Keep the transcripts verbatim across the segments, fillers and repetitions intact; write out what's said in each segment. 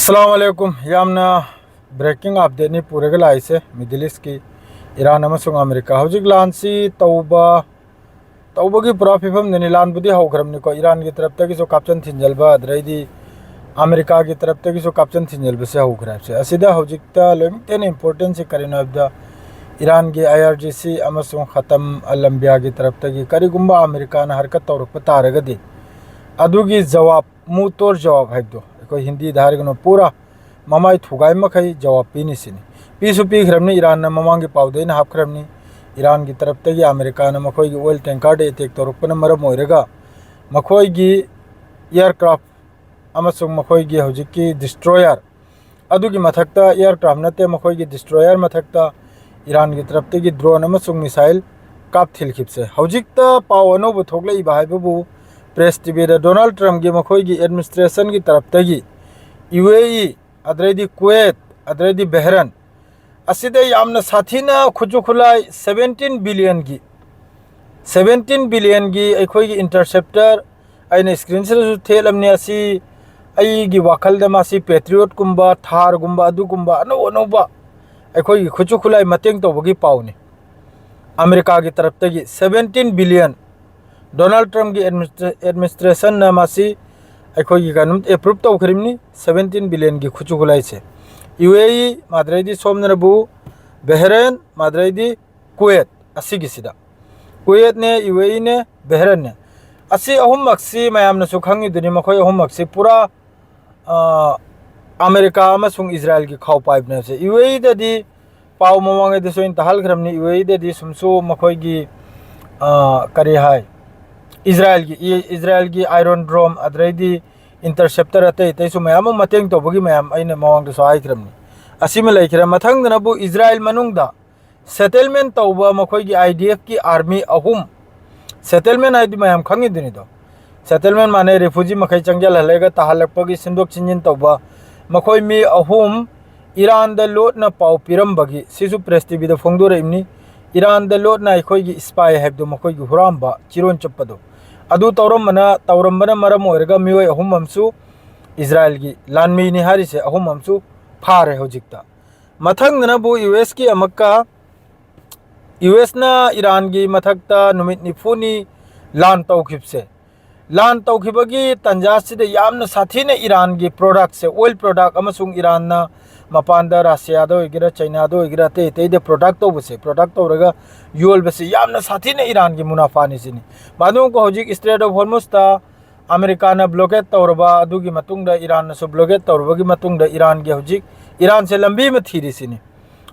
ꯑꯁꯂꯥꯃꯨ ꯑꯂꯥꯏꯀꯨꯝ꯫ ꯌꯥꯝꯅ ꯕ꯭ꯔꯦꯀꯤꯡ ꯑꯞꯗꯦꯠꯅꯤ ꯄꯨꯔꯒ ꯂꯥꯛꯏꯁꯦ꯫ ꯃꯤꯗꯜ ꯏꯁꯀꯤ ꯏꯔꯥꯟ ꯑꯃꯁꯨꯡ ꯑꯃꯦꯔꯤꯀꯥ ꯍꯧꯖꯤꯛ ꯂꯥꯟꯁꯤ ꯇꯧꯕ, ꯇꯧꯕꯒꯤ ꯄꯨꯔꯥ ꯐꯤꯕꯝꯗꯅꯤ꯫ ꯂꯥꯟꯕꯨꯗꯤ ꯍꯧꯈ꯭ꯔꯕꯅꯤꯀꯣ, ꯏꯔꯥꯟꯒꯤ ꯇꯔꯞꯇꯒꯤꯁꯨ ꯀꯥꯞꯆꯟ ꯊꯤꯟꯖꯜꯕ, ꯑꯗꯩꯗꯤ ꯑꯃꯦꯔꯤꯀꯥꯒꯤ ꯇꯔꯞꯇꯒꯤꯁꯨ ꯀꯥꯞꯆꯟ ꯊꯤꯟꯖꯜꯕꯁꯦ ꯍꯧꯈ꯭ꯔꯦ ꯍꯥꯏꯕꯁꯦ꯫ ꯑꯁꯤꯗ ꯍꯧꯖꯤꯛꯇ ꯂꯣꯏꯅꯃꯛꯇ ꯍꯦꯟꯅ ꯏꯝꯄꯣꯔꯇꯦꯟꯁꯤ ꯀꯔꯤꯅꯣ ꯍꯥꯏꯕꯗ, ꯏꯔꯥꯟꯒꯤ ꯑꯥꯏ ꯑꯥꯔ ꯖꯤ ꯁꯤ ꯑꯃꯁꯨꯡ ꯈꯇꯝ ꯑꯜ ꯑꯝꯕꯤꯌꯥꯒꯤ ꯇꯔꯞꯇꯒꯤ ꯀꯔꯤꯒꯨꯝꯕ ꯑꯃꯦꯔꯤꯀꯥꯅ ꯍꯔꯀꯠ ꯇꯧꯔꯛꯄ ꯇꯥꯔꯒꯗꯤ, ꯑꯗꯨꯒꯤ ꯖꯋꯥꯕ, ꯃꯨ ꯇꯣꯔ ꯖꯋꯥꯕ ꯍꯥꯏꯕꯗꯣ, ꯑꯩꯈꯣꯏ ꯍꯤꯟꯗꯤꯗ ꯍꯥꯏꯔꯒꯅ ꯄꯨꯔꯥ ꯃꯃꯥꯏ ꯊꯨꯒꯥꯏ ꯃꯈꯩ ꯖꯋꯥꯕ ꯄꯤꯅꯤ ꯁꯤꯅꯤ꯫ ꯄꯤꯁꯨ ꯄꯤꯈ꯭ꯔꯕꯅꯤ, ꯏꯔꯥꯟꯅ ꯃꯃꯥꯡꯒꯤ ꯄꯥꯎꯗ ꯑꯩꯅ ꯍꯥꯞꯈ꯭ꯔꯕꯅꯤ꯫ ꯏꯔꯥꯟꯒꯤ ꯇꯔꯞꯇꯒꯤ ꯑꯃꯦꯔꯤꯀꯥꯅ ꯃꯈꯣꯏꯒꯤ ꯑꯣꯏꯜ ꯇꯦꯡꯀꯔꯗ ꯑꯦꯇꯦꯛ ꯇꯧꯔꯛꯄꯅ ꯃꯔꯝ ꯑꯣꯏꯔꯒ ꯃꯈꯣꯏꯒꯤ ꯑꯦꯌꯔꯀ꯭ꯔꯥꯐ ꯑꯃꯁꯨꯡ ꯃꯈꯣꯏꯒꯤ ꯍꯧꯖꯤꯛꯀꯤ ꯗꯤꯁꯇ꯭ꯔꯣꯌꯔ, ꯑꯗꯨꯒꯤ ꯃꯊꯛꯇ ꯑꯦꯌꯔꯀ꯭ꯔꯥꯐ ꯅꯠꯇꯦ, ꯃꯈꯣꯏꯒꯤ ꯗꯤꯁꯇ꯭ꯔꯣꯌꯔ ꯃꯊꯛꯇ ꯏꯔꯥꯟꯒꯤ ꯇꯔꯞꯇꯒꯤ ꯗ꯭ꯔꯣꯟ ꯑꯃꯁꯨꯡ ꯃꯤꯁꯥꯏꯜ ꯀꯥꯞꯊꯤꯜꯈꯤꯕꯁꯦ꯫ ꯍꯧꯖꯤꯛꯇ ꯄꯥꯎ ꯑꯅꯧꯕ ꯊꯣꯛꯂꯛꯏꯕ ꯍꯥꯏꯕꯕꯨ, ꯄ꯭ꯔꯦꯁ ꯇꯤꯚꯤꯗ ꯗꯣꯅꯥꯜꯗ ꯇ꯭ꯔꯝꯞꯀꯤ ꯃꯈꯣꯏꯒꯤ ꯑꯦꯗꯃꯤꯅꯤꯁꯇ꯭ꯔꯦꯁꯟꯒꯤ ꯇꯔꯞꯇꯒꯤ ꯌꯨ ꯑꯦ ꯏ, ꯑꯗꯩꯗꯤ ꯀꯨꯋꯦꯠ, ꯑꯗꯩꯗꯤ ꯕꯦꯍꯔꯟ, ꯑꯁꯤꯗ ꯌꯥꯝꯅ ꯁꯥꯊꯤꯅ ꯈꯨꯠꯁꯨ ꯈꯨꯠꯂꯥꯏ ꯁꯕꯦꯟꯇꯤꯟ ꯕꯤꯂꯤꯌꯟꯒꯤ, ꯁꯕꯦꯟꯇꯤꯟ ꯕꯤꯂꯤꯌꯟꯒꯤ ꯑꯩꯈꯣꯏꯒꯤ ꯏꯟꯇꯔꯁꯦꯞꯇꯔ, ꯑꯩꯅ ꯁ꯭ꯀ꯭ꯔꯤꯟꯁꯤꯗꯁꯨ ꯊꯦꯠꯂꯝꯅꯤ꯫ ꯑꯁꯤ ꯑꯩꯒꯤ ꯋꯥꯈꯜꯗ ꯃꯁꯤ ꯄꯦꯇ꯭ꯔꯤꯌꯣꯠꯀꯨꯝꯕ, ꯊꯥꯔꯒꯨꯝꯕ, ꯑꯗꯨꯒꯨꯝꯕ ꯑꯅꯧ ꯑꯅꯧꯕ ꯑꯩꯈꯣꯏꯒꯤ ꯈꯨꯠꯁꯨ ꯈꯨꯠꯂꯥꯏ ꯃꯇꯦꯡ ꯇꯧꯕꯒꯤ ꯄꯥꯎꯅꯤ꯫ ꯑꯃꯦꯔꯤꯀꯥꯒꯤ ꯇꯔꯞꯇꯒꯤ ꯁꯕꯦꯟꯇꯤꯟ ꯕꯤꯂꯤꯌꯟ, ꯗꯣꯅꯥꯜꯗ ꯇ꯭ꯔꯝꯞꯀꯤ ꯑꯦꯗꯃꯤꯅꯤꯁꯇ꯭ꯔꯦ-, ꯑꯦꯗꯃꯤꯅꯤꯁꯇ꯭ꯔꯦꯁꯟꯅ ꯃꯁꯤ ꯑꯩꯈꯣꯏꯒꯤ ꯀꯩꯅꯣꯝ ꯑꯦꯄ꯭ꯔꯨꯞ ꯇꯧꯈ꯭ꯔꯤꯕꯅꯤ꯫ ꯁꯕꯦꯟꯇꯤꯟ ꯕꯤꯂꯤꯌꯟꯒꯤ ꯈꯨꯠꯁꯨ ꯈꯨꯠꯂꯥꯏꯁꯦ, ꯌꯨ ꯑꯦ ꯏ, ꯃꯥꯗ꯭ꯔꯩꯗꯤ ꯁꯣꯝꯗꯅꯕꯨ ꯕꯦꯍꯔꯦꯟ, ꯃꯥꯗ꯭ꯔꯩꯗꯤ ꯀꯨꯋꯦꯠ, ꯑꯁꯤꯒꯤꯁꯤꯗ, ꯀꯨꯋꯦꯠꯅꯦ, ꯌꯨ ꯑꯦ ꯏꯅꯦ, ꯕꯦꯍꯔꯦꯟꯅꯦ, ꯑꯁꯤ ꯑꯍꯨꯝꯃꯛꯁꯤ ꯃꯌꯥꯝꯅꯁꯨ ꯈꯪꯉꯤꯗꯨꯅꯤ꯫ ꯃꯈꯣꯏ ꯑꯍꯨꯝꯃꯛꯁꯤ ꯄꯨꯔꯥ, ꯑ, ꯑꯃꯦꯔꯤꯀꯥ ꯑꯃꯁꯨꯡ ꯏꯖꯔꯥꯏꯜꯒꯤ ꯈꯥꯎ ꯄꯥꯏꯕꯅꯦ꯫ ꯁꯦ, ꯌꯨ ꯑꯦ ꯏꯗꯗꯤ ꯄꯥꯎ ꯃꯃꯥꯡꯉꯩꯗꯁꯨ ꯑꯩꯅ ꯇꯥꯍꯟꯈ꯭ꯔꯕꯅꯤ꯫ ꯌꯨ ꯑꯦ ꯏꯗꯗꯤ ꯁꯨꯝꯁꯨ ꯃꯈꯣꯏꯒꯤ, ꯑ, ꯀꯔꯤ ꯍꯥꯏ, ꯏꯖꯔꯥꯏꯜꯒꯤ, ꯏ-, ꯏꯖꯔꯥꯏꯜꯒꯤ ꯑꯥꯏꯔꯣꯟ ꯗ꯭ꯔꯣꯝ, ꯑꯗꯩꯗꯤ ꯏꯟꯇꯔꯁꯦꯞꯇꯔ ꯑꯇꯩ ꯑꯇꯩꯁꯨ ꯃꯌꯥꯝ ꯑꯃ ꯃꯇꯦꯡ ꯇꯧꯕꯒꯤ ꯃꯌꯥꯝ ꯑꯩꯅ ꯃꯃꯥꯡꯗꯁꯨ ꯍꯥꯏꯈ꯭ꯔꯕꯅꯤ꯫ ꯑꯁꯤꯃ ꯂꯩꯈ꯭ꯔꯦ꯫ ꯃꯊꯪꯗꯅꯕꯨ ꯏꯖꯔꯥꯏꯜ ꯃꯅꯨꯡꯗ ꯁꯦꯇꯜꯃꯦꯟ ꯇꯧꯕ ꯃꯈꯣꯏꯒꯤ ꯑꯥꯏ ꯗꯤ ꯑꯦꯐꯀꯤ ꯑꯥꯔꯃꯤ ꯑꯍꯨꯝ, ꯁꯦꯇꯜꯃꯦꯟ ꯍꯥꯏꯗꯤ ꯃꯌꯥꯝ ꯈꯪꯉꯤꯗꯨꯅꯤꯗꯣ, ꯁꯦꯇꯜꯃꯦꯟ ꯃꯥꯟꯅꯩ, ꯔꯤꯐ꯭ꯌꯨꯖꯤ ꯃꯈꯩ ꯆꯪꯖꯜꯍꯜꯂꯒ ꯇꯥꯍꯜꯂꯛꯄꯒꯤ ꯁꯤꯟꯗꯣꯛ ꯁꯤꯟꯖꯤꯟ ꯇꯧꯕ, ꯃꯈꯣꯏ ꯃꯤ ꯑꯍꯨꯝ ꯏꯔꯥꯟꯗ ꯂꯣꯠꯅ ꯄꯥꯎ ꯄꯤꯔꯝꯕꯒꯤ, ꯁꯤꯁꯨ ꯄ꯭ꯔꯦꯁ ꯇꯤꯚꯤꯗ ꯐꯣꯡꯗꯣꯔꯛꯏꯕꯅꯤ꯫ ꯏꯔꯥꯟꯗ ꯂꯣꯠꯅ ꯑꯩꯈꯣꯏꯒꯤ ꯏꯁꯄꯥꯏ ꯍꯥꯏꯕꯗꯣ, ꯃꯈꯣꯏꯒꯤ ꯍꯨꯔꯥꯟꯕ, ꯆꯤꯔꯣꯟ ꯆꯨꯞꯄꯗꯣ, ꯑꯗꯨ ꯇꯧꯔꯝꯕꯅ, ꯇꯧꯔꯝꯕꯅ ꯃꯔꯝ ꯑꯣꯏꯔꯒ ꯃꯤꯑꯣꯏ ꯑꯍꯨꯝ ꯑꯃꯁꯨ ꯏꯖꯔꯥꯏꯜꯒꯤ ꯂꯥꯟꯃꯤꯅꯤ ꯍꯥꯏꯔꯤꯁꯦ ꯑꯍꯨꯝ ꯑꯃꯁꯨ ꯐꯥꯔꯦ ꯍꯧꯖꯤꯛꯇ꯫ ꯃꯊꯪꯗꯅꯕꯨ ꯌꯨ ꯑꯦꯁꯀꯤ ꯑꯃꯨꯛꯀ, ꯌꯨ ꯑꯦꯁꯅ ꯏꯔꯥꯟꯒꯤ ꯃꯊꯛꯇ ꯅꯨꯃꯤꯠ ꯅꯤꯐꯨꯅꯤ ꯂꯥꯟ ꯇꯧꯈꯤꯕꯁꯦ, ꯂꯥꯟ ꯇꯧꯈꯤꯕꯒꯤ ꯇꯥꯟꯖꯥꯁꯤꯗ ꯌꯥꯝꯅ ꯁꯥꯊꯤꯅ ꯏꯔꯥꯟꯒꯤ ꯄ꯭ꯔꯣꯗꯛꯁꯦ, ꯑꯣꯏꯜ ꯄ꯭ꯔꯣꯗꯛ ꯑꯃꯁꯨꯡ ꯏꯔꯥꯟꯅ ꯃꯄꯥꯟꯗ ꯔꯁꯤꯌꯥꯗ ꯑꯣꯏꯒꯦꯔꯥ, ꯆꯩꯅꯥꯗ ꯑꯣꯏꯒꯦꯔꯥ, ꯑꯇꯩ ꯑꯇꯩꯗ ꯄ꯭ꯔꯣꯗꯛ ꯇꯧꯕꯁꯦ, ꯄ꯭ꯔꯣꯗꯛ ꯇꯧꯔꯒ ꯌꯣꯜꯕꯁꯦ ꯌꯥꯝꯅ ꯁꯥꯊꯤꯅ ꯏꯔꯥꯟꯒꯤ ꯃꯨꯅꯥꯐꯥꯅꯤ ꯁꯤꯅꯤ꯫ ꯃꯗꯨ ꯍꯧꯖꯤꯛ ꯏꯁꯇ꯭ꯔꯦꯠ ꯑꯣꯐ ꯍꯣꯔꯃꯨꯁꯇ ꯑꯃꯦꯔꯤꯀꯥꯅ ꯕ꯭ꯂꯣꯀꯦꯠ ꯇꯧꯔꯕ, ꯑꯗꯨꯒꯤ ꯃꯇꯨꯡꯗ ꯏꯔꯥꯟꯅꯁꯨ ꯕ꯭ꯂꯣꯀꯦꯠ ꯇꯧꯔꯕꯒꯤ ꯃꯇꯨꯡꯗ ꯏꯔꯥꯟꯒꯤ ꯍꯧꯖꯤꯛ, ꯏꯔꯥꯟꯁꯦ ꯂꯝꯕꯤ ꯑꯃ ꯊꯤꯔꯤꯁꯤꯅꯤ꯫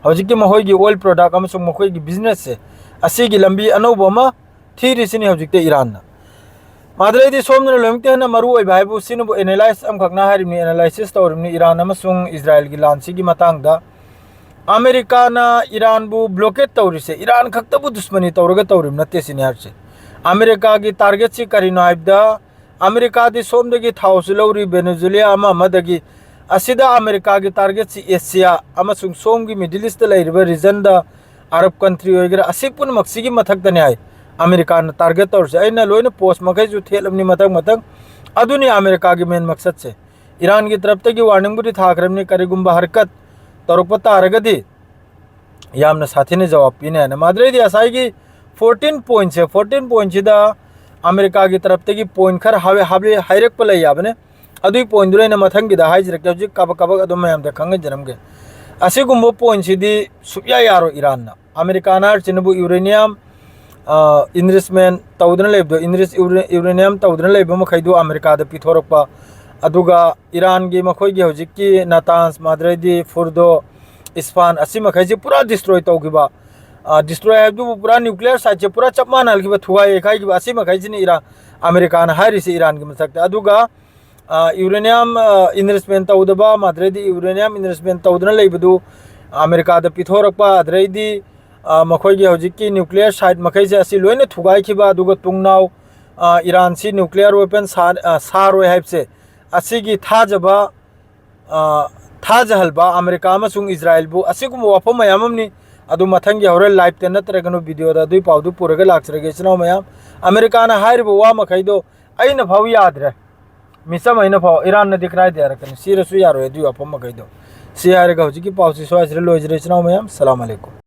ꯍꯧꯖꯤꯛꯀꯤ ꯃꯈꯣꯏꯒꯤ ꯑꯣꯏꯜ ꯄ꯭ꯔꯣꯗꯛ ꯑꯃꯁꯨꯡ ꯃꯈꯣꯏꯒꯤ ꯕꯤꯖꯤꯅꯦꯁꯁꯦ, ꯑꯁꯤꯒꯤ ꯂꯝꯕꯤ ꯑꯅꯧꯕ ꯑꯃ ꯊꯤꯔꯤꯁꯤꯅꯤ ꯍꯧꯖꯤꯛꯇ ꯏꯔꯥꯟꯅ꯫ ꯃꯥꯗ꯭ꯔꯩꯗꯤ ꯁꯣꯝꯗꯅ ꯂꯣꯏꯅꯃꯛꯇ ꯍꯦꯟꯅ ꯃꯔꯨ ꯑꯣꯏꯕ ꯍꯥꯏꯕꯨ ꯁꯤꯅꯕꯨ ꯑꯦꯅꯥꯂꯥꯏꯁ ꯑꯃꯈꯛꯅ ꯍꯥꯏꯔꯤꯕꯅꯤ, ꯑꯦꯅꯥꯂꯥꯏꯁꯤꯁ ꯇꯧꯔꯤꯕꯅꯤ ꯏꯔꯥꯟ ꯑꯃꯁꯨꯡ ꯏꯖꯔꯥꯏꯜꯒꯤ ꯂꯥꯟꯁꯤꯒꯤ ꯃꯇꯥꯡꯗ꯫ ꯑꯃꯦꯔꯤꯀꯥꯅ ꯏꯔꯥꯟꯕꯨ ꯕ꯭ꯂꯣꯀꯦꯠ ꯇꯧꯔꯤꯁꯦ ꯏꯔꯥꯟ ꯈꯛꯇꯕꯨ ꯗꯨꯁꯃꯅꯤ ꯇꯧꯔꯒ ꯇꯧꯔꯤꯕ ꯅꯠꯇꯦ ꯁꯤꯅꯤ ꯍꯥꯏꯔꯤꯁꯦ꯫ ꯑꯃꯦꯔꯤꯀꯥꯒꯤ ꯇꯥꯔꯒꯦꯠꯁꯤ ꯀꯔꯤꯅꯣ ꯍꯥꯏꯕꯗ, ꯑꯃꯦꯔꯤꯀꯥꯗꯤ ꯁꯣꯝꯗꯒꯤ ꯊꯥꯎꯁꯨ ꯂꯧꯔꯤ, ꯚꯦꯅꯦꯖꯨꯂꯤꯌꯥ ꯑꯃ ꯑꯃꯗꯒꯤ꯫ ꯑꯁꯤꯗ ꯑꯃꯦꯔꯤꯀꯥꯒꯤ ꯇꯥꯔꯒꯦꯠꯁꯤ ꯑꯦꯁꯤꯌꯥ ꯑꯃꯁꯨꯡ ꯁꯣꯝꯒꯤ ꯃꯤꯗꯜ ꯏꯁꯇ ꯂꯩꯔꯤꯕ ꯔꯤꯖꯟꯗ, ꯑꯔꯕ ꯀꯟꯇ꯭ꯔꯤ ꯑꯣꯏꯒꯦꯔꯥ, ꯑꯁꯤ ꯄꯨꯝꯅꯃꯛꯁꯤꯒꯤ ꯃꯊꯛꯇꯅꯤ ꯍꯥꯏ ꯑꯃꯦꯔꯤꯀꯥꯅ ꯇꯥꯔꯒꯦꯠ ꯇꯧꯔꯤꯁꯦ꯫ ꯑꯩꯅ ꯂꯣꯏꯅ ꯄꯣꯁ ꯃꯈꯩꯁꯨ ꯊꯦꯠꯂꯕꯅꯤ ꯃꯊꯪ ꯃꯊꯪ꯫ ꯑꯗꯨꯅꯤ ꯑꯃꯦꯔꯤꯀꯥꯒꯤ ꯃꯦꯟ ꯃꯛꯁꯠꯁꯦ꯫ ꯏꯔꯥꯟꯒꯤ ꯇꯔꯞꯇꯒꯤ ꯋꯥꯔꯅꯤꯡꯕꯨꯗꯤ ꯊꯥꯈ꯭ꯔꯕꯅꯤ, ꯀꯔꯤꯒꯨꯝꯕ ꯍꯔꯀꯠ ꯇꯧꯔꯛꯄ ꯇꯥꯔꯒꯗꯤ ꯌꯥꯝꯅ ꯁꯥꯊꯤꯅ ꯖꯋꯥꯕ ꯄꯤꯅꯤ ꯍꯥꯏꯅ꯫ ꯃꯥꯗ꯭ꯔꯩꯗꯤ ꯉꯁꯥꯏꯒꯤ ꯐꯣꯔꯇꯤꯟ ꯄꯣꯏꯟꯁꯦ, ꯐꯣꯔꯇꯤꯟ ꯄꯣꯏꯟꯁꯤꯗ ꯑꯃꯦꯔꯤꯀꯥꯒꯤ ꯇꯔꯞꯇꯒꯤ ꯄꯣꯏꯟ ꯈꯔ ꯍꯥꯞ-, ꯍꯥꯞ-, ꯍꯥꯏꯔꯛꯄ ꯂꯩ ꯌꯥꯕꯅꯦ꯫ ꯑꯗꯨꯒꯤ ꯄꯣꯏꯟꯗꯨꯅ ꯑꯩꯅ ꯃꯊꯪꯒꯤꯗ ꯍꯥꯏꯖꯔꯛꯀꯦ, ꯍꯧꯖꯤꯛ ꯀꯥꯕꯛ ꯀꯥꯕꯛ ꯑꯗꯨꯝ ꯃꯌꯥꯝꯗ ꯈꯪꯍꯟꯖꯔꯝꯒꯦ꯫ ꯑꯁꯤꯒꯨꯝꯕ ꯄꯣꯏꯟꯁꯤꯗꯤ ꯁꯨꯛꯌꯥ ꯌꯥꯔꯣꯏ ꯏꯔꯥꯟꯅ꯫ ꯑꯃꯦꯔꯤꯀꯥꯅ ꯍꯥꯏꯔꯤꯁꯤꯅꯕꯨ ꯌꯨꯔꯦꯅꯤꯌꯝ, ꯑ, ꯏꯟꯔꯤꯆꯃꯦꯟ ꯇꯧꯗꯅ ꯂꯩꯕꯗꯣ, ꯏꯟꯔꯤꯆ ꯌꯨꯔꯦ-, ꯌꯨꯔꯦꯅꯤꯌꯝ ꯇꯧꯗꯅ ꯂꯩꯕ ꯃꯈꯩꯗꯨ ꯑꯃꯦꯔꯤꯀꯥꯗ ꯄꯤꯊꯣꯔꯛꯄ, ꯑꯗꯨꯒ ꯏꯔꯥꯟꯒꯤ ꯃꯈꯣꯏꯒꯤ ꯍꯧꯖꯤꯛꯀꯤ ꯅꯇꯥꯟꯁ, ꯃꯥꯗ꯭ꯔꯩꯗꯤ, ꯐꯨꯔꯗꯣ, ꯏꯁꯐꯥꯟ, ꯑꯁꯤ ꯃꯈꯩꯁꯤ ꯄꯨꯔꯥ ꯗꯤꯁꯇ꯭ꯔꯣꯏ ꯇꯧꯈꯤꯕ꯫ ꯑ, ꯗꯤꯁꯇ꯭ꯔꯣꯏ ꯍꯥꯏꯕꯗꯨꯕꯨ ꯄꯨꯔꯥ ꯅ꯭ꯌꯨꯀ꯭ꯂꯤꯌꯔ ꯁꯥꯏꯠꯁꯦ ꯄꯨꯔꯥ ꯆꯞ ꯃꯥꯟꯅꯍꯟꯈꯤꯕ, ꯊꯨꯒꯥꯏ ꯌꯩꯈꯥꯏꯈꯤꯕ, ꯑꯁꯤ ꯃꯈꯩꯁꯤꯅꯤ ꯏꯔꯥꯟ, ꯑꯃꯦꯔꯤꯀꯥꯅ ꯍꯥꯏꯔꯤꯁꯤ ꯏꯔꯥꯟꯒꯤ ꯃꯊꯛꯇ꯫ ꯑꯗꯨꯒ, ꯑ, ꯌꯨꯔꯦꯅꯤꯌꯝ, ꯑ, ꯏꯟꯚꯦꯁꯃꯦꯟ ꯇꯧꯗꯕ, ꯃꯥꯗ꯭ꯔꯩꯗꯤ ꯌꯨꯔꯦꯅꯤꯌꯝ ꯏꯟꯚꯦꯁꯃꯦꯟ ꯇꯧꯗꯅ ꯂꯩꯕꯗꯨ ꯑꯃꯦꯔꯤꯀꯥꯗ ꯄꯤꯊꯣꯔꯛꯄ, ꯑꯗꯨꯗꯩꯗꯤ, ꯑ, ꯃꯈꯣꯏꯒꯤ ꯍꯧꯖꯤꯛꯀꯤ ꯅ꯭ꯌꯨꯀ꯭ꯂꯤꯌꯔ ꯁꯥꯏꯠ ꯃꯈꯩꯁꯦ ꯑꯁꯤ ꯂꯣꯏꯅ ꯊꯨꯒꯥꯏꯈꯤꯕ, ꯑꯗꯨꯒ ꯇꯨꯡꯅꯥꯎ, ꯑ, ꯏꯔꯥꯟꯁꯤ ꯅ꯭ꯌꯨꯀ꯭ꯂꯤꯌꯔ ꯋꯦꯄꯟ ꯁꯥ-, ꯑ, ꯁꯥꯔꯣꯏ ꯍꯥꯏꯕꯁꯦ, ꯑꯁꯤꯒꯤ ꯊꯥꯖꯕ, ꯑ, ꯊꯥꯖꯍꯜꯕ ꯑꯃꯦꯔꯤꯀꯥ ꯑꯃꯁꯨꯡ ꯏꯖꯔꯥꯏꯜꯕꯨ꯫ ꯑꯁꯤꯒꯨꯝꯕ ꯋꯥꯐꯝ ꯃꯌꯥꯝ ꯑꯃꯅꯤ꯫ ꯑꯗꯨ ꯃꯊꯪꯒꯤ ꯍꯣꯔꯦꯟ ꯂꯥꯏꯞꯇ ꯅꯠꯇ꯭ꯔꯒꯅ ꯚꯤꯗꯤꯑꯣꯗ ꯑꯗꯨꯒꯤ ꯄꯥꯎꯗꯨ ꯄꯨꯔꯒ ꯂꯥꯛꯆꯔꯒꯦ ꯏꯆꯤꯟ ꯏꯅꯥꯎ ꯃꯌꯥꯝ꯫ ꯑꯃꯦꯔꯤꯀꯥꯅ ꯍꯥꯏꯔꯤꯕ ꯋꯥ ꯃꯈꯩꯗꯣ ꯑꯩꯅ ꯐꯥꯎ ꯌꯥꯗ꯭ꯔꯦ꯫ ꯃꯤꯆꯝ ꯑꯩꯅ ꯐꯥꯎ ꯏꯔꯥꯟꯅꯗꯤ ꯀꯗꯥꯏꯗ ꯌꯥꯔꯛꯀꯅꯤ? ꯁꯤꯔꯁꯨ ꯌꯥꯔꯣꯏ ꯑꯗꯨꯒꯤ ꯋꯥꯐꯝ ꯃꯈꯩꯗꯣ꯫ ꯁꯤ ꯍꯥꯏꯔꯒ ꯍꯧꯖꯤꯛꯀꯤ ꯄꯥꯎꯁꯤ ꯁ꯭ꯋꯥꯏꯁꯤꯗ ꯂꯣꯏꯖꯔꯦ, ꯏꯆꯤꯟ ꯏꯅꯥꯎ ꯃꯌꯥꯝ꯫ ꯁꯂꯥꯝ ꯑꯂꯩꯀꯨꯝ꯫